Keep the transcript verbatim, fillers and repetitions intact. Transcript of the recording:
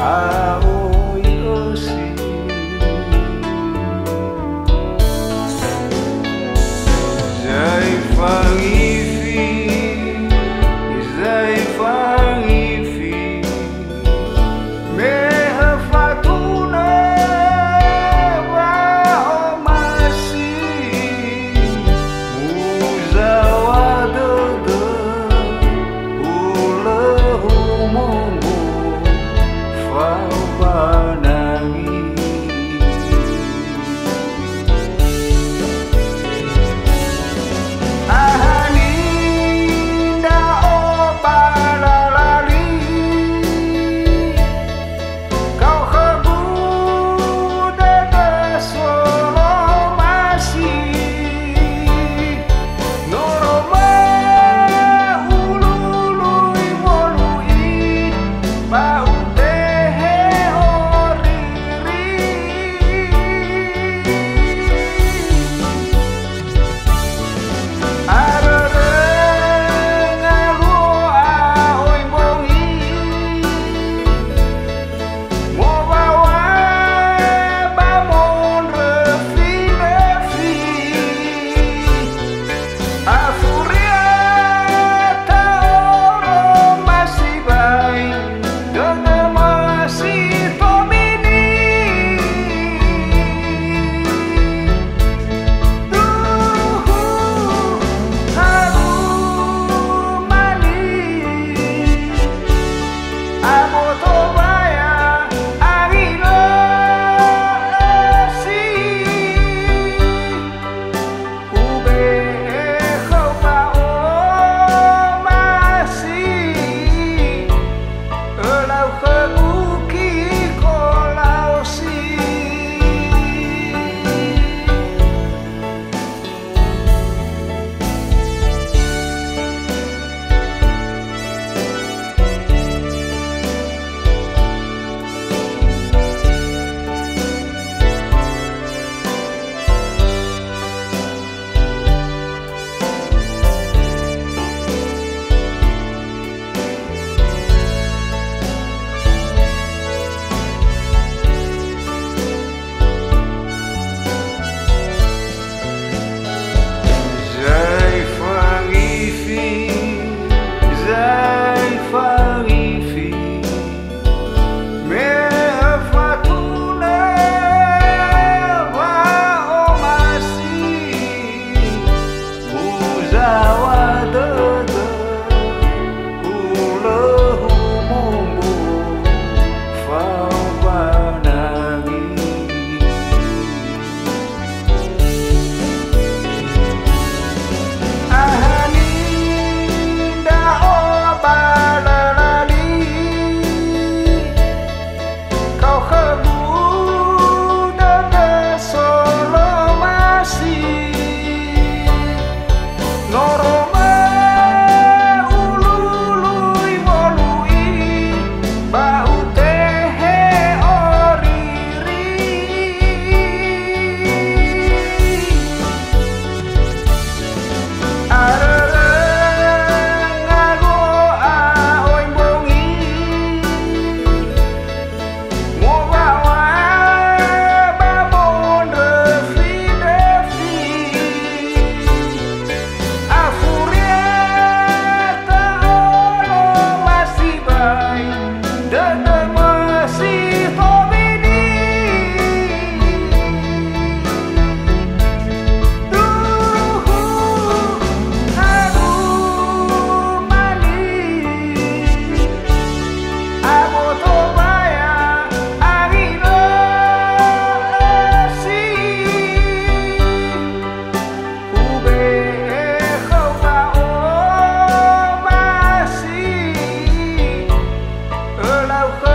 A'oi ösi. Zai fangifi, zai fangifi. Me öfatunö wa'omasi, muzaŵa dödö, hulö humonggo, fao ba nangi. Ahani ndra'o ba lalali, kau khögu dödö solomasi. Noroma ulului wolu'i, ba ubehe oriri. Arörö ngaluo a'oi mbongi, mowaŵa ba mondröfi-ndröfi. Afuria ta'oromasi bai, dödöma si tobini. Duhu harumani, aboto waya angilö si. Ube'e khöu wa'omasi, ölau khögu Kikolaosi. Zai fangifi, zai fangifi. Me öfatunö wa'omasi, muzaŵa dödö, hulö humonggo, fao ba nangi. Ahani ndra'o ba lalali, kau khögu dödö solomasi. Noroma ulului wolu'i, ba utehe oriri. Arörö ngaluo a'oi mbongi, mowaŵa ba mondröfi-ndröfi. Afuria ta'oromasi bai, dödöma si tobini. Duhu harumani, aboto waya angilö si. Ube'e khöu wa'omasi, ölau khö